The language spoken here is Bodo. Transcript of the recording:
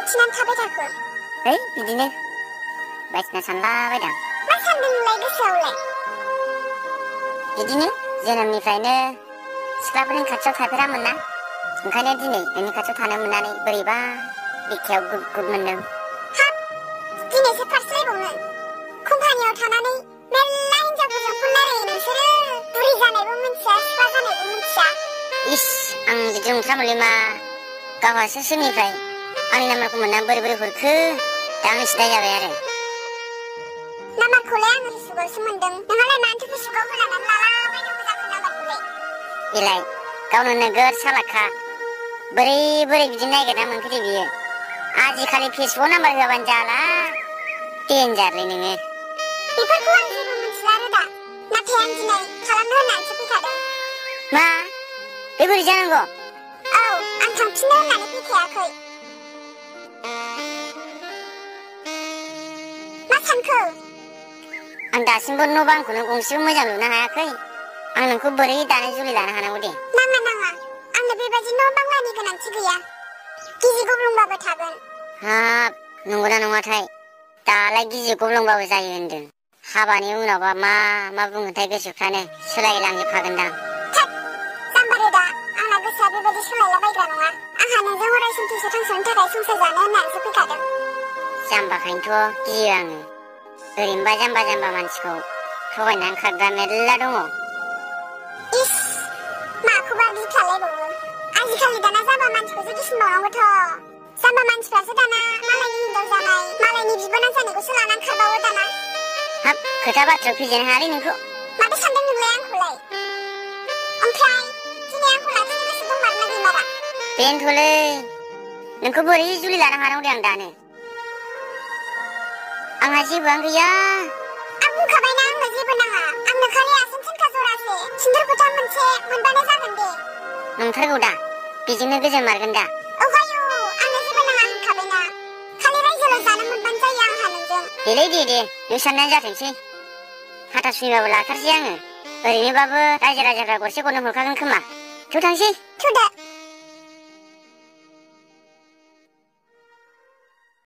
थिनानै थाबाय थाखो? बिदिनो बायदिसिना सानलाबायदां। मा सानदों नोंलाय गोसोआवलाय? बिदिनो जोनोमनिफ्रायनो सिख्लाफोरनि खाथियाव थाफेरामोन ना, ओंखायनो दिनै नोंनि खाथियाव थानो मोननानै बोरैबा बिखायाव गुद गुद मोनदों। हाब, दिनैसो फार्स्ट रायबावनो। कम्पानियाव थानानै मेल्ला हिनजावफोरजों फन रायलायो नोंसोरो। बुरि जानायबो मिथिया, सिख्ला जानायबो मिथिया। इस, आं बिदि नंथारामोनलै मा। गावहासो सोरनिफ्राय आंनि नाम्बारखौ मोनना बोरै बोरै हरखो, दा आंनो सिदा जाबाय आरो। नाम्बारखौलाय आं रिसिभआवसो मोनदों। नोंहालाय मानोथो फेसबुकआव होनानै लालाबायनांगौ जाखो नाम्बारखौलाय? बेलाय गावनो नोगोद सालाकखा। बोरै बिदि नागिरना मोनखो दे बियो। आजिखालि फेसबुकआव नाम्बार होआबानो जाला। देनजारलै नोङो। बेफोरखौ आं जेबो मिथिला रोदा। नाथाय आं दिनै खालामनो होननानैसो फैखादों। मा? बे बोरै जानांगौ? औ, आं थांफिननो होननानै फैखायाखै। मा सानखो? आं दासिमबो न' बांखौनो गंसेबो मोजां लुनो हायाखै। आं नोंखौ बोरै दानो जुलि लानो हानांगौ दे? नाङा। आंनो बेबायदि न' बांलानि गोनांथि गैया। गिजि गब्लंबाबो थागोन। हाब, नंगौना नङाथाय? दालाय गिजि गब्लंबाबो जायो होनदों। हाबानि उनावबा मा बुङोथाय गोसोफ्रानो सोलायलांजोबखागोनदां। थोद, जाम्बा रोदा। आंना गोसोआ बेबायदि सोलायलाबायग्रा नङा। आंहा नोंजों अराय सम थैस'-थांस'नि थाखाय संसार जानो होननानैसो फैखादों। जाम्बाखायनोथ' गियो आङो। ओरैनोबा जाम्बा मानसिखौ थगायनानै खारग्रा मेरला दङ। इस, माखौबा बिखालायबावो। आजिखालि दाना जाम्बा मानसिखौसो गिसिनबावनांगौथ'। जाम्बा मानसिफ्रासो दाना मालायनि हिनजाव जानाय, मालायनि बिबोनां जानायखौसो लानानै खारबावो दाना। हाब, खोथा बाथ्रायाव फेजेननो हायालै नोंखौ। माथो सानदों नोंलाय आंखौलाय? ओमफ्राय दिनै आंखौ लाखिनो गोसो दंमारोना गैमारा? बेनोथ'लै, नोंखौ बोरै जुलि लानो हानांगौ दे आं दानो? आंहा जेबोआनो गैया। आं बुंखाबायना आंनो जेबो नाङा। आंनो खालि आसान सांखा जरासे, सिन्दुर फोथा मोनसे मोनबानो जागोन दे। नंथारगौ दा? बेजोंनो गोजोन मारगोन दा? औहायु, आंनो जेबो नाङा होनखाबायना। खालि रायजोल' जानो मोनबानो जायो आंहा नोंजों। दे, नों साननायानो जाथोंसै। हाथासुनिबाबो लाथारसै आङो। ओरैनोबाबो रायजो राजाफ्रा गरसे गरनै हरखागोन खोमा। थौ थांसै। थुदो।